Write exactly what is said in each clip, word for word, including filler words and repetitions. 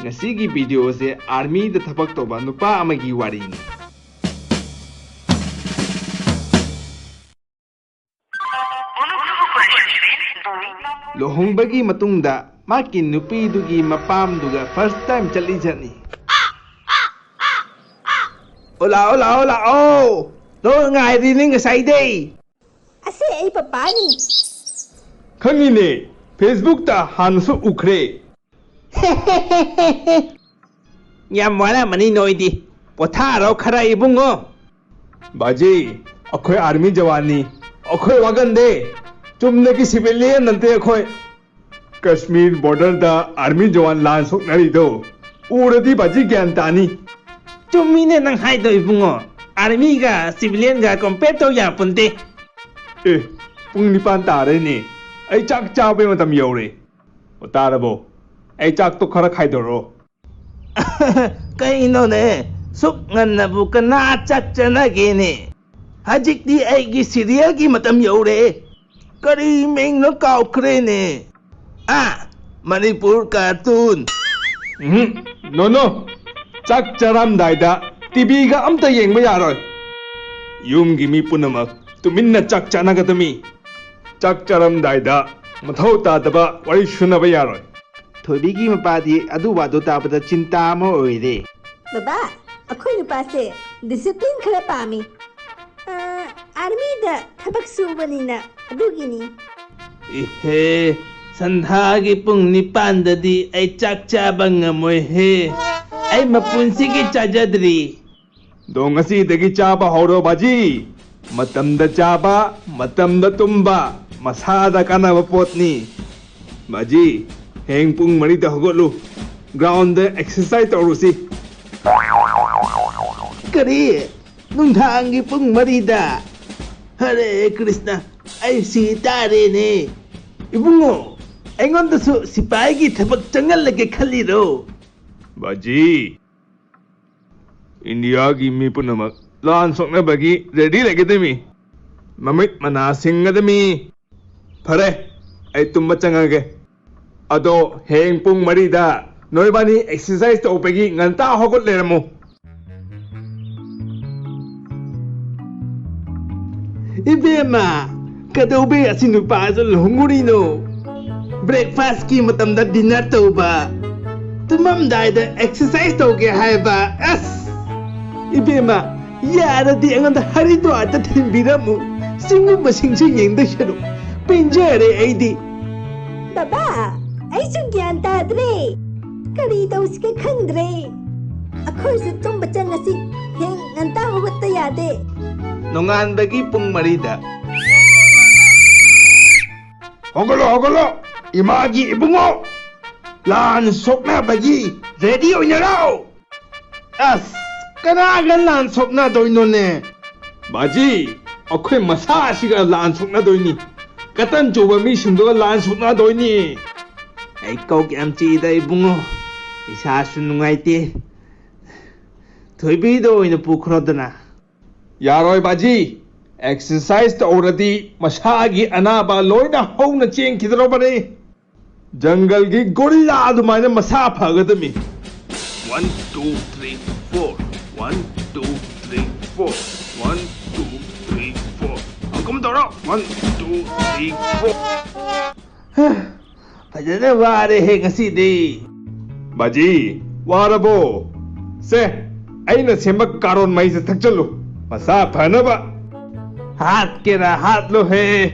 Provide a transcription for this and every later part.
ꯉꯁꯤꯒꯤ ꯚꯤꯗꯤꯑꯣꯁꯦ ꯑꯥꯔꯃꯤꯗ ꯊꯕꯛ ꯇꯧꯕ ꯅꯨꯄꯥ ꯑꯃꯒꯤ ꯋꯥꯔꯤꯅꯤ꯫ ꯂꯨꯍꯣꯡꯕꯒꯤ ꯃꯇꯨꯡꯗ ꯃꯥꯒꯤ ꯅꯨꯄꯤꯗꯨꯒꯤ ꯃꯄꯥꯝꯗꯨꯒ ꯐꯥꯔꯁ ꯇꯥꯏꯝ ꯆꯠꯂꯤ ꯆꯠꯅꯤ꯫ ꯑꯣ ꯂꯥꯛꯑꯣ, ꯂꯥꯛꯑꯣ, ꯂꯥꯛꯑꯣ꯫ ꯅꯣ ꯉꯥꯏꯔꯤꯅꯤ ꯉꯁꯥꯏꯗꯩ꯫ ꯑꯁꯦ ꯑꯩ ꯄꯄꯥꯅꯤ꯫ ꯈꯪꯉꯤꯅꯦ, ꯐꯦꯁꯕꯨꯛꯇ ꯍꯥꯟꯅꯁꯨ ꯎꯈ꯭ꯔꯦ꯫ ꯌꯥꯝ ꯋꯥꯔꯝꯃꯅꯤ ꯅꯣꯏꯗꯤ꯫ ꯄꯣꯊꯥꯔꯣ ꯈꯔ ꯏꯕꯨꯡꯉꯣ꯫ ꯕꯥꯖꯤ, ꯑꯩꯈꯣꯏ ꯑꯥꯔꯃꯤ ꯖꯋꯥꯟꯅꯤ꯫ ꯑꯩꯈꯣꯏ ꯋꯥꯒꯟꯗꯦ꯫ ꯆꯨꯝꯅꯒꯤ ꯁꯤꯚꯤꯂꯤꯌꯟ ꯅꯠꯇꯦ ꯑꯩꯈꯣꯏ꯫ ꯀꯁꯃꯤꯔ ꯕꯣꯔꯗꯔꯗ ꯑꯥꯔꯃꯤ ꯖꯋꯥꯟ ꯂꯥꯟ ꯁꯣꯛꯅꯔꯤꯗꯣ ꯎꯔꯗꯤ ꯕꯥꯖꯤ ꯒ꯭ꯌꯥꯟ ꯇꯥꯅꯤ꯫ ꯆꯨꯝꯃꯤꯅꯦ ꯅꯪ ꯍꯥꯏꯗꯣ ꯏꯕꯨꯡꯉꯣ꯫ ꯑꯥꯔꯃꯤꯒ ꯁꯤꯚꯤꯂꯤꯌꯟꯒ ꯀꯝꯄꯦꯌꯔ ꯇꯧ ꯌꯥꯄꯣꯟꯇꯦ꯫ ꯑꯦ, ꯄꯨꯡ ꯅꯤꯄꯥꯟ ꯇꯥꯔꯦꯅꯦ꯫ ꯑꯩ ꯆꯥꯛ ꯆꯥꯕꯩ ꯃꯇꯝ ꯌꯧꯔꯦ꯫ ꯑꯣ, ꯇꯥꯔꯕꯣ? ꯑꯩ ꯆꯥꯛꯇꯣ ꯈꯔ ꯈꯥꯏꯗꯣꯔꯣ꯫ ꯀꯩꯅꯣꯅꯦ? ꯁꯨꯛ ꯉꯟꯅꯕꯨ ꯀꯅꯥ ꯆꯥꯛ ꯆꯥꯅꯒꯦꯅꯦ? ꯍꯧꯖꯤꯛꯇꯤ ꯑꯩꯒꯤ ꯁꯤꯔꯤꯌꯦꯜꯒꯤ ꯃꯇꯝ ꯌꯧꯔꯦ꯫ ꯀꯔꯤ ꯃꯤꯡꯅꯣ ꯀꯥꯎꯈ꯭ꯔꯦꯅꯦ? ꯑꯥ, ꯃꯅꯤꯄꯨꯔ ꯀꯥꯔꯇꯨꯟ꯫ ꯎꯝ, ꯅꯣ, ꯅꯣ꯫ ꯆꯥꯛ ꯆꯥꯔꯝꯗꯥꯏꯗ ꯇꯤꯚꯤꯒ ꯑꯝꯇ ꯌꯦꯡꯕ ꯌꯥꯔꯣꯏ꯫ ꯌꯨꯝꯒꯤ ꯃꯤ ꯄꯨꯝꯅꯃꯛ ꯇꯨꯃꯤꯟꯅ ꯆꯥꯛ ꯆꯥꯅꯒꯗꯕꯅꯤ꯫ ꯆꯥꯛ ꯆꯥꯔꯝꯗꯥꯏꯗ ꯃꯊꯧ ꯇꯥꯗꯕ ꯋꯥꯔꯤ ꯁꯨꯅꯕ ꯌꯥꯔꯣꯏ꯫ ꯊꯣꯏꯕꯤꯒꯤ ꯃꯄꯥꯗꯤ ꯑꯗꯨ ꯋꯥꯗꯨ ꯇꯥꯕꯗ ꯆꯤꯟꯇꯥ ꯑꯃ ꯑꯣꯏꯔꯦ꯫ ꯕꯕꯥ, ꯑꯩꯈꯣꯏ ꯅꯨꯄꯥꯁꯦ ꯗꯤꯁꯤꯄ꯭ꯂꯤꯟ ꯈꯔ ꯄꯥꯝꯃꯤ꯫ ꯑꯥ, ꯑꯥꯔꯃꯤꯗ ꯊꯕꯛ ꯁꯨꯕꯅꯤꯅ ꯑꯗꯨꯒꯤꯅꯤ꯫ ꯏꯍꯦ, ꯁꯟꯙꯥꯒꯤ ꯄꯨꯡ ꯅꯤꯄꯥꯟꯗꯗꯤ ꯑꯩ ꯆꯥꯛ ꯆꯥꯕ ꯉꯝꯃꯣꯏꯍꯦ꯫ ꯑꯩ ꯃꯄꯨꯟꯁꯤꯒꯤ ꯆꯥꯖꯗ꯭ꯔꯤ꯫ ꯑꯗꯣ ꯉꯁꯤꯗꯒꯤ ꯆꯥꯕ ꯍꯧꯔꯣ ꯕꯥꯖꯤ꯫ ꯃꯇꯝꯗ ꯆꯥꯕ, ꯃꯇꯝꯗ ꯇꯨꯝꯕ, ꯃꯁꯥꯗ ꯀꯥꯟꯅꯕ ꯄꯣꯠꯅꯤ꯫ ꯕꯥꯖꯤ, ꯍꯌꯦꯡ ꯄꯨꯡ ꯃꯔꯤꯗ ꯍꯧꯒꯠꯂꯨ꯫ Ground exercise ꯇꯧꯔꯨꯁꯤ꯫ ꯀꯔꯤ? ꯅꯨꯡꯗꯥꯡꯒꯤ ꯄꯨꯡ ꯃꯔꯤꯗ? ꯍꯔꯦ ꯀ꯭ꯔꯤꯁꯅ, ꯑꯩ ꯁꯤ ꯇꯥꯔꯦꯅꯦ꯫ ꯏꯕꯨꯡꯉꯣ, ꯑꯩꯉꯣꯟꯗꯁꯨ ꯁꯤꯄꯥꯏꯒꯤ ꯊꯕꯛ ꯆꯪꯍꯜꯂꯒꯦ ꯈꯜꯂꯤꯔꯣ? ꯕꯥꯖꯤ, ꯏꯟꯗꯤꯌꯥꯒꯤ ꯃꯤ ꯄꯨꯝꯅꯃꯛ ꯂꯥꯟ ꯁꯣꯛꯅꯕꯒꯤ ꯔꯦꯗꯤ ꯂꯩꯒꯗꯕꯅꯤ꯫ ꯃꯃꯤꯠ ꯃꯅꯥ ꯁꯤꯡꯒꯗꯕꯅꯤ꯫ ꯐꯔꯦ, ꯑꯩ ꯇꯨꯝꯕ ꯆꯪꯉꯒꯦ꯫ ꯑꯗꯣ ꯍꯌꯦꯡ ꯄꯨꯡ ꯃꯔꯤꯗ ꯅꯣꯏꯕꯥꯅꯤ ꯑꯦꯛꯁꯔꯁꯥꯏꯁ ꯇꯧꯕꯒꯤ ꯉꯟꯇꯥ ꯍꯧꯒꯠ ꯂꯩꯔꯝꯃꯨ꯫ ꯏꯕꯦꯝꯃ, ꯀꯩꯗꯧꯕꯩ ꯑꯁꯤ ꯅꯨꯄꯥꯁꯨ ꯂꯨꯍꯣꯡꯉꯨꯔꯤꯅꯣ? ꯕ꯭ꯔꯦꯛꯐꯥꯁꯀꯤ ꯃꯇꯝꯗ ꯗꯤꯅꯔ ꯇꯧꯕ, ꯇꯨꯝꯃꯝꯗꯥꯏꯗ ꯑꯦꯛꯁꯔꯁꯥꯏꯁ ꯇꯧꯒꯦ ꯍꯥꯏꯕ꯫ ꯑꯁ! ꯏꯕꯦꯝꯃ, ꯌꯥꯔꯗꯤ ꯑꯩꯉꯣꯟꯗ ꯍꯔꯤꯗ꯭ꯋꯥꯔꯗ ꯊꯤꯟꯕꯤꯔꯝꯃꯨ꯫ ꯆꯤꯡꯒꯨꯝꯕꯁꯤꯡꯁꯨ ꯌꯦꯡꯗꯣꯏ ꯁꯔꯨꯛ ꯄꯦꯟꯖꯔꯦ ꯑꯩꯗꯤ꯫ ꯕꯕꯥ, ꯑꯩꯁꯨ ꯒ꯭ꯌꯥꯟ ꯇꯥꯗ꯭ꯔꯦ꯫ ꯀꯔꯤ ꯇꯧꯁꯤꯒꯦ ꯈꯪꯗ꯭ꯔꯦ꯫ ꯑꯩꯈꯣꯏꯁꯨ ꯇꯨꯝꯕ ꯆꯪꯉꯁꯤ꯫ ꯍꯌꯦꯡ ꯉꯟꯇꯥ ꯍꯧꯒꯠꯇ ꯌꯥꯗꯦ꯫ ꯅꯣꯡꯉꯥꯟꯕꯒꯤ ꯄꯨꯡ ꯃꯔꯤꯗ꯫ ꯍꯧꯒꯠꯂꯣ, ꯍꯧꯒꯠꯂꯣ, ꯏꯃꯥꯒꯤ ꯏꯕꯨꯡꯉꯣ꯫ ꯂꯥꯟ ꯁꯣꯛꯅꯕꯒꯤ ꯔꯦꯗꯤ ꯑꯣꯏꯅꯔꯣ꯫ ꯑꯁ, ꯀꯅꯥꯒ ꯂꯥꯟ ꯁꯣꯛꯅꯗꯣꯏꯅꯣꯅꯦ? ꯕꯥꯖꯤ, ꯑꯩꯈꯣꯏ ꯃꯁꯥꯁꯤꯒ ꯂꯥꯟ ꯁꯣꯛꯅꯗꯣꯏꯅꯤ꯫ ꯀꯇꯟ ꯆꯨꯕ ꯃꯤꯁꯤꯡꯗꯨꯒ ꯂꯥꯟ ꯁꯣꯛꯅꯗꯣꯏꯅꯤ꯫ ꯑꯩ ꯀꯣꯛ ꯌꯥꯝ ꯆꯤꯛꯏꯗ ꯏꯕꯨꯡꯉꯣ꯫ ꯏꯁꯥꯁꯨ ꯅꯨꯡꯉꯥꯏꯇꯦ꯫ ꯊꯣꯏꯕꯤꯗ ꯑꯣꯏꯅ ꯄꯨꯈ꯭ꯔꯣꯗꯅ꯫ ꯌꯥꯔꯣꯏ ꯕꯥꯖꯤ꯫ ꯑꯦꯛꯁꯔꯁꯥꯏꯁ ꯇꯧꯔꯗꯤ ꯃꯁꯥꯒꯤ ꯑꯅꯥꯕ ꯂꯣꯏꯅ ꯍꯧꯅ ꯆꯦꯟꯈꯤꯗꯧꯔꯕꯅꯤ꯫ ꯖꯪꯒꯜꯒꯤ ꯒꯣꯔꯤꯂꯥ ꯑꯗꯨꯃꯥꯏꯅ ꯃꯁꯥ ꯐꯒꯗꯕꯅꯤ꯫ One, two, three, four. One, two, three, four. One, two, three, four. ꯑꯍꯨꯝ ꯇꯧꯔꯣ꯫ One, two, three, four. ꯐꯖꯅ ꯋꯥꯔꯦꯍꯦ ꯉꯁꯤꯗꯤ꯫ ꯕꯥꯖꯤ, ꯋꯥꯔꯕꯣ? ꯁꯦ, ꯑꯩꯅ ꯁꯦꯝꯕ ꯀꯥꯔꯣꯟ ꯃꯍꯤꯁꯦ ꯊꯛꯆꯜꯂꯨ, ꯃꯁꯥ ꯐꯅꯕ꯫ ꯍꯥꯠꯀꯦꯔꯥ ꯍꯥꯠꯂꯣꯍꯦ,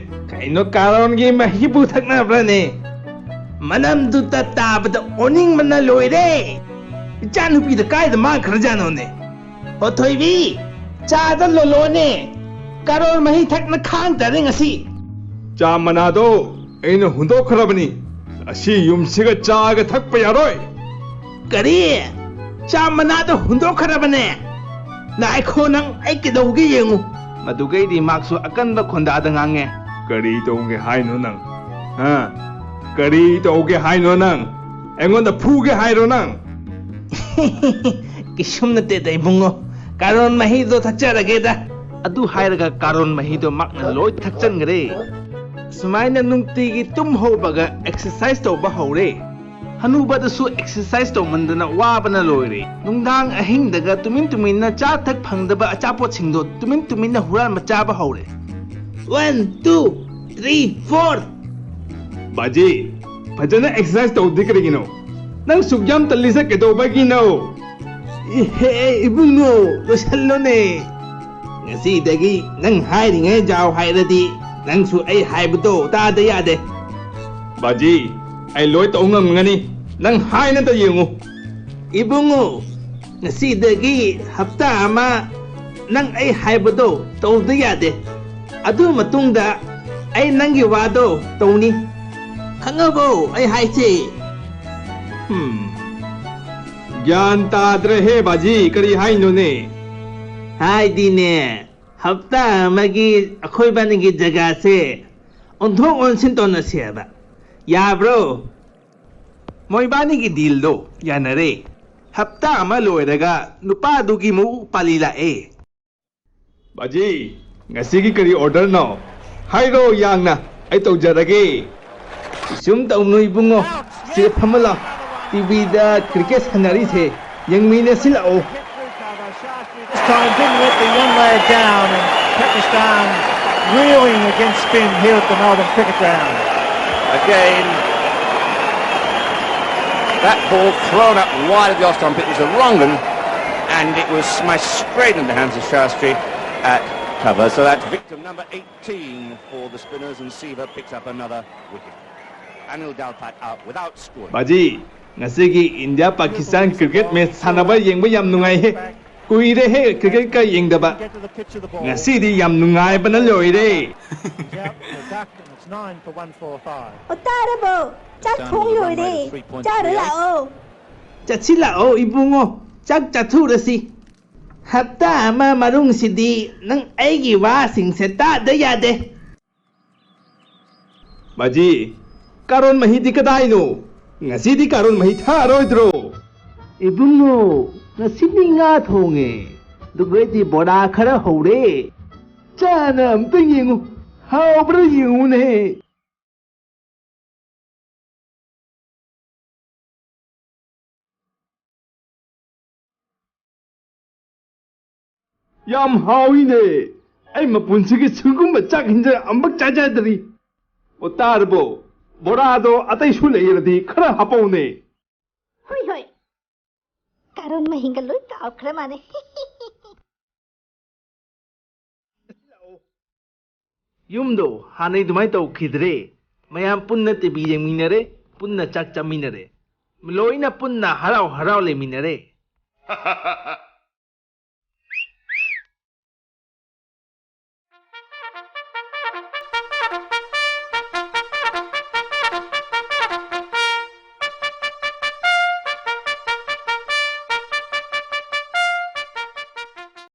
ꯀꯩꯅꯣ ꯀꯥꯔꯣꯟꯒꯤ ꯃꯍꯤꯕꯨ ꯊꯛꯅꯕ꯭ꯔꯅꯦ? ꯃꯅꯝꯗꯨꯇ ꯇꯥꯕꯗ ꯑꯣꯅꯤꯡꯕꯅ ꯂꯣꯏꯔꯦ꯫ ꯏꯆꯥꯅꯨꯄꯤꯗ ꯀꯥꯏꯗ ꯃꯥꯡꯈ꯭ꯔꯖꯥꯠꯅꯣꯅꯦ? ꯑꯣ ꯊꯣꯏꯕꯤ, ꯆꯥꯗ ꯂꯣꯜꯂꯣꯅꯦ꯫ ꯀꯥꯔꯣꯟ ꯃꯍꯤ ꯊꯛꯅ ꯈꯥꯡ ꯇꯥꯔꯦ ꯉꯁꯤ꯫ ꯆꯥ ꯃꯅꯥꯗꯣ ꯑꯩꯅ ꯍꯨꯟꯗꯣꯛꯈ꯭ꯔꯕꯅꯤ꯫ ꯑꯁꯤ ꯌꯨꯝꯁꯤꯒ ꯆꯥꯒ ꯊꯛꯄ ꯌꯥꯔꯣꯏ꯫ ꯀꯔꯤ? ꯆꯥ ꯃꯅꯥꯗꯣ ꯍꯨꯟꯗꯣꯛꯈ꯭ꯔꯕꯅꯦ? ꯉꯥꯏꯈꯣ ꯅꯪ, ꯑꯩ ꯀꯩꯗꯧꯒꯦ ꯌꯦꯡꯉꯨ꯫ ꯃꯗꯨꯒꯩꯗꯤ ꯃꯍꯥꯛꯁꯨ ꯑꯀꯟꯕ ꯈꯣꯟꯗꯥꯗ ꯉꯥꯡꯉꯦ꯫ ꯀꯔꯤ ꯇꯧꯒꯦ ꯍꯥꯏꯅꯣ ꯅꯪ? ꯍꯥ? ꯀꯔꯤ ꯇꯧꯒꯦ ꯍꯥꯏꯅꯣ ꯅꯪ? ꯑꯩꯉꯣꯟꯗ ꯐꯨꯒꯦ ꯍꯥꯏꯔꯣ ꯅꯪ? ꯀꯩꯁꯨꯝ ꯅꯠꯇꯦꯗ ꯏꯕꯨꯡꯉꯣ, ꯀꯥꯔꯣꯟ ꯃꯍꯤꯗꯣ ꯊꯛꯆꯔꯒꯦꯗ꯫ ꯑꯗꯨ ꯍꯥꯏꯔꯒ ꯀꯥꯔꯣꯟ ꯃꯍꯤꯗꯣ ꯃꯍꯥꯛꯅ ꯂꯣꯏ ꯊꯛꯆꯟꯈ꯭ꯔꯦ꯫ ꯁꯨꯃꯥꯏꯅ ꯅꯨꯡꯇꯤꯒꯤ ꯇꯨꯝ ꯍꯧꯕꯒ ꯑꯦꯛꯁꯔꯁꯥꯏꯁ ꯇꯧꯕ ꯍꯧꯔꯦ꯫ ꯍꯅꯨꯕꯗꯁꯨ ꯑꯦꯛꯁꯔꯁꯥꯏꯁ ꯇꯧꯃꯟꯗꯅ ꯋꯥꯕꯅ ꯂꯣꯏꯔꯦ꯫ ꯅꯨꯡꯗꯥꯡ ꯑꯍꯤꯡꯗꯒ ꯇꯨꯃꯤꯟ ꯇꯨꯃꯤꯟꯅ ꯆꯥ ꯊꯛ ꯐꯪꯗꯕ ꯑꯆꯥꯄꯣꯠꯁꯤꯡꯗꯣ ꯇꯨꯃꯤꯟ ꯇꯨꯃꯤꯟꯅ ꯍꯨꯔꯥꯟꯕ ꯆꯥꯕ ꯍꯧꯔꯦ꯫ One, two, three, four. ꯕꯥꯖꯤ, ꯐꯖꯅ ꯑꯦꯛꯁꯔꯁꯥꯏꯁ ꯇꯧꯗꯦ ꯀꯔꯤꯒꯤꯅꯣ? ꯅꯪ ꯁꯨꯛ ꯌꯥꯝ ꯇꯜꯂꯤꯁꯦ ꯀꯩꯗꯧꯕꯒꯤꯅꯣ? ꯏꯍꯦ, ꯏꯕꯨꯡꯉꯣ, ꯂꯣꯏꯁꯜꯂꯣꯅꯦ꯫ ꯉꯁꯤꯗꯒꯤ ꯅꯪ ꯍꯥꯏꯔꯤꯉꯩ ꯖꯥꯎ ꯍꯥꯏꯔꯗꯤ ꯅꯪꯁꯨ ꯑꯩ ꯍꯥꯏꯕꯗꯣ ꯇꯥꯗ ꯌꯥꯗꯦ꯫ ꯕꯥꯖꯤ, ꯑꯩ ꯂꯣꯏ ꯇꯧ ꯉꯝꯒꯅꯤ꯫ ꯅꯪ ꯍꯥꯏꯅꯇ ꯌꯦꯡꯉꯨ꯫ ꯏꯕꯨꯡꯉꯣ, ꯉꯁꯤꯗꯒꯤ ꯍꯞꯇꯥ ꯑꯃ ꯅꯪ ꯑꯩ ꯍꯥꯏꯕꯗꯣ ꯇꯧꯗ ꯌꯥꯗꯦ꯫ ꯑꯗꯨ ꯃꯇꯨꯡꯗ ꯑꯩ ꯅꯪꯒꯤ ꯋꯥꯗꯣ ꯇꯧꯅꯤ꯫ ꯈꯪꯉꯕꯣ ꯑꯩ ꯍꯥꯏꯁꯦ? ꯍꯝ꯫ ꯒ꯭ꯌꯥꯟ ꯇꯥꯗ꯭ꯔꯦꯍꯦ ꯕꯥꯖꯤ, ꯀꯔꯤ ꯍꯥꯏꯅꯣꯅꯦ? ꯍꯥꯏꯗꯤꯅꯦ, ꯍꯞꯇꯥ ꯑꯃꯒꯤ ꯑꯩꯈꯣꯏꯕꯥꯅꯤꯒꯤ ꯖꯒꯥꯁꯦ ꯑꯣꯟꯊꯣꯛ ꯑꯣꯟꯁꯤꯟ ꯇꯧꯅꯁꯦꯕ꯫ ꯌꯥꯕ꯭ꯔꯣ? ꯃꯣꯏꯕꯥꯅꯤꯒꯤ ꯗꯤꯜꯗꯣ ꯌꯥꯅꯔꯦ꯫ ꯍꯞꯇꯥ ꯑꯃ ꯂꯣꯏꯔꯒ ꯅꯨꯄꯥꯗꯨꯒꯤ ꯃꯨꯛ ꯄꯥꯜꯂꯤ ꯂꯥꯛꯑꯦ꯫ ꯕꯥꯖꯤ, ꯉꯁꯤꯒꯤ ꯀꯔꯤ ꯑꯣꯔꯗꯔꯅꯣ? ꯍꯥꯏꯔꯣ ꯌꯥꯡꯅ, ꯑꯩ ꯇꯧꯖꯔꯒꯦ꯫ ꯀꯩꯁꯨꯝ ꯇꯧꯅꯨ ꯏꯕꯨꯡꯉꯣ, ꯁꯤꯗ ꯐꯝꯃ ꯂꯥꯎ꯫ ꯇꯤꯚꯤꯗ ꯀ꯭ꯔꯤꯀꯦꯠ ꯁꯥꯟꯅꯔꯤꯁꯦ ꯌꯦꯡꯃꯤꯟꯅꯁꯤ ꯂꯥꯛꯑꯣ꯫ This time didn't let the young lad down, and Pakistan reeling against spin here at the Melbourne Cricket Ground. Again, that ball thrown up wide of the off stump. It was the wrong one, and it was smashed straight in the hands of Shastri at cover. So that's victim number eighteen for the spinners, and Siva picks up another wicket. Anil Dalpat out without scoring. ꯕꯥꯖꯤ, ꯉꯁꯤꯒꯤ India Pakistan cricket match ꯁꯥꯟꯅꯕ ꯌꯦꯡꯕ ꯌꯥꯝ ꯅꯨꯡꯉꯥꯏꯍꯦ꯫ ꯀꯨꯏꯔꯦꯍꯦ ꯀ꯭ꯔꯤꯀꯦꯠꯀ ꯌꯦꯡꯗꯕ꯫ ꯉꯁꯤꯗꯤ ꯌꯥꯝ ꯅꯨꯡꯉꯥꯏꯕꯅ ꯂꯣꯏꯔꯦ꯫ It's nine for one four five. ꯑꯣ, ꯇꯥꯔꯕꯣ? ꯆꯥꯛ ꯊꯣꯡ ꯂꯣꯏꯔꯦ꯫ ꯆꯥꯔꯨ ꯂꯥꯛꯑꯣ꯫ ꯆꯠꯁꯤ ꯂꯥꯛꯑꯣ ꯏꯕꯨꯡꯉꯣ, ꯆꯥꯛ ꯆꯥꯊꯣꯛꯎꯔꯁꯤ꯫ ꯍꯞꯇꯥ ꯑꯃ ꯃꯅꯨꯡꯁꯤꯗꯤ ꯅꯪ ꯑꯩꯒꯤ ꯋꯥꯁꯤꯡꯁꯦ ꯇꯥꯗ ꯌꯥꯗꯦ꯫ ꯕꯥꯖꯤ, ꯀꯥꯔꯣꯟ ꯃꯍꯤꯗꯤ ꯀꯗꯥꯏꯅꯣ? ꯉꯁꯤꯗꯤ ꯀꯥꯔꯣꯟ ꯃꯍꯤ ꯊꯛꯑꯔꯣꯏꯗ꯭ꯔꯣ? ꯏꯕꯨꯡꯉꯣ, ꯉꯁꯤꯗꯤ ꯉꯥ ꯊꯣꯡꯉꯦ꯫ ꯑꯗꯨꯒ ꯑꯩꯗꯤ ꯕꯣꯔꯥ ꯈꯔ ꯍꯧꯔꯦ꯫ ꯆꯥꯅ ꯑꯝꯇ ꯌꯦꯡꯉꯨ꯫ ꯍꯥꯎꯕ꯭ꯔꯥ ꯌꯦꯡꯉꯨꯅꯦ꯫ ꯌꯥꯝ ꯍꯥꯎꯏꯅꯦ꯫ ꯑꯩ ꯃꯄꯨꯟꯁꯤꯒꯤ ꯁꯤꯒꯨꯝꯕ ꯆꯥꯛ ꯍꯤꯟꯖꯥꯡ ꯑꯃꯨꯛ ꯆꯥꯖꯗ꯭ꯔꯤ꯫ ꯑꯣ, ꯇꯥꯔꯕꯣ? ꯕꯣꯔꯥꯗꯣ ꯑꯇꯩꯁꯨ ꯂꯩꯔꯗꯤ ꯈꯔ ꯍꯥꯄꯧꯅꯦ꯫ ꯍꯣꯏ, ꯍꯣꯏ꯫ ꯀꯥꯔꯣꯟ ꯃꯍꯤꯡꯒ ꯂꯣꯏ ꯀꯥꯎꯈ꯭ꯔ ꯃꯥꯅꯦ꯫ ꯌꯨꯝꯗꯣ ꯍꯥꯟꯅꯩ ꯑꯗꯨꯃꯥꯏꯅ ꯇꯧꯈꯤꯗ꯭ꯔꯦ꯫ ꯃꯌꯥꯝ ꯄꯨꯟꯅ ꯇꯤ ꯚꯤ ꯌꯦꯡꯃꯤꯟꯅꯔꯦ, ꯄꯨꯟꯅ ꯆꯥꯛ ꯆꯥꯃꯤꯟꯅꯔꯦ, ꯂꯣꯏꯅ ꯄꯨꯟꯅ ꯍꯔꯥꯎ ꯍꯔꯥꯎ ꯂꯩꯃꯤꯟꯅꯔꯦ꯫